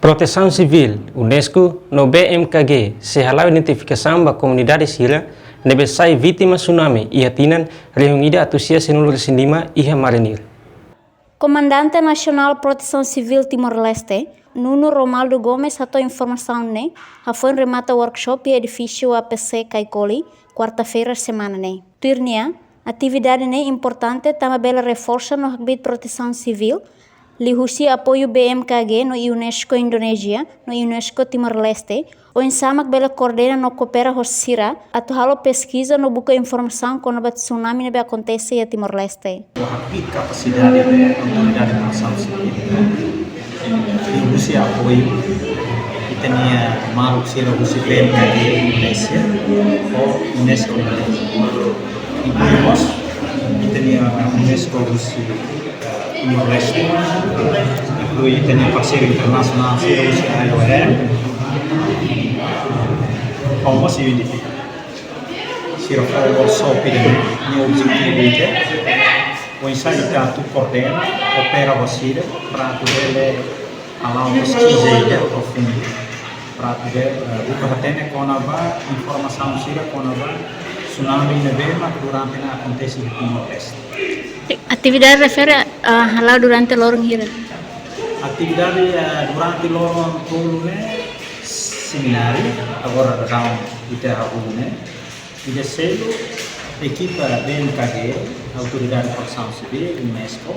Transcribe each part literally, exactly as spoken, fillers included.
Protesaun Sivíl, UNESCO no B M K G sei hala'o identifikasaun ba komunidade sira ne'ebé sai vítima tsunami iha tinan rihun ida atus sia sianulu resin lima iha Marinir. Komandante Nasionál Protesaun Sivíl Timor-Leste, Nuno Romualdo Gomes, hato'o informasaun ne'e hafoin remata workshop iha edifísiu A P C Caicoli, kuarta-feira semana ne'e. Tuir nia, atividade ne'e importante tanba bele reforsa no hakbiit protesaun sivíl, liuhusi apoiu B M K G no UNESCO Indonézia no UNESCO Timor-Leste, oinsá mak bele koordena no koopera ho sira atu halo peskiza no buka informasaun kona-ba tsunami ne'ebé akontese iha Timor-Leste. Hakbiit kapasidade autoridade protesaun sivíl, liuhusi apoiu ita-nia maluk sira husi B M K G Indonézia ho UNESCO Indonézia. Inklui mós ita-nia UNESCO husi, eh, Timor-Leste, inklui ita-nia parseiru internasionál sira husi I O M, ho mós U N D P. Sira fó workshop ida-ne'e, nia objetivu ida, oinsá ita atu koordena, koopera ho sira, para atu bele hala'o peskiza ida profundu, para atu bele, eh, buka hatene kona-ba informasaun sira kona-ba tsunami ne'ebé mak durante ne'e akontese iha Timor-Leste. Atividade refere a hala'o durante loron hira? Atividade, eh, durante loron tolu ne'e semináriu, agora daudaun ita hahú ne'e. Ida seluk, ekipa B M K G, Autoridade Protesaun Sivíl, UNESCO,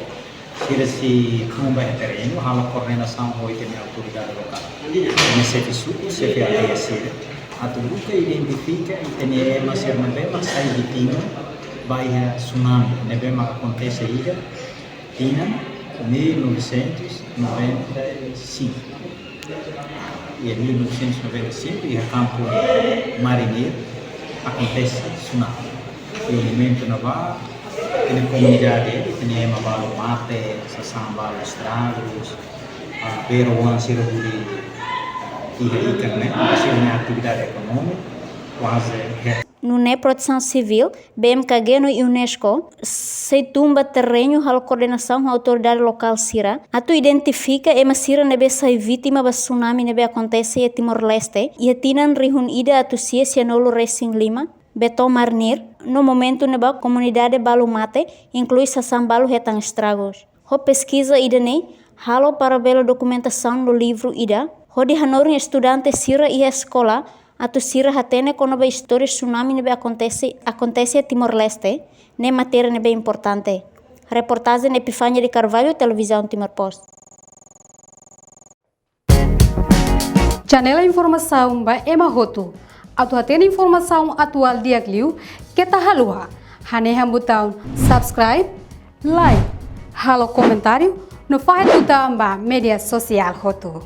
sira sei tun ba iha terrenu, halo koordenasaun ho ita-nia autoridade lokál. Ita-nia xefe suku, xefe aldeia sira, atu buka identifika ita-nia ema sira ne'ebé mak sai vítima ba iha tsunami ne'ebé mak akontese iha tinan mil novecentos e noventa e cinco. Iha mil novecentos e noventa e cinco, iha kampu Marinir, akontese tsunami. Iha momentu ne'ebá, ita-nia komunidade, ita-nia ema balu mate, sasán balu estragus, ah, beiruan sira hodi iha ikan ne'e, sira-nia atividade ekonómika kuaze her- Nune'e Protesaun Sivíl, B M K G no UNESCO sei tun ba terrenu halo koordenasaun ho autoridade lokál sira atu identifika ema sira ne'ebé sai vítima ba tsunami ne'ebé akontese iha Timor-Leste iha tinan rihun ida atus sia sianulu resin lima, bee to'o Marinir, no momentu ne'ebá komunidade balu mate, inklui sasán balu hetan estragus. Ho peskiza ida-ne'e halo para bele dokumentasaun no livru ida, hodi hanorin estudante sira iha eskola atu sira hatene kona-ba istória tsunami ne'ebé akontese, akontese iha Timor-Leste, ne'e matéria ne'ebé importante. Reportajen Epifania de Carvalho, Televizaun Timor Post. Channel informasaun ba ema hotu. Atu hatene informasaun atuál di'ak liu, keta haluha hanehan butaun subscribe, like, halo komentáriu, no fahe tutan ba média sosiál hotu.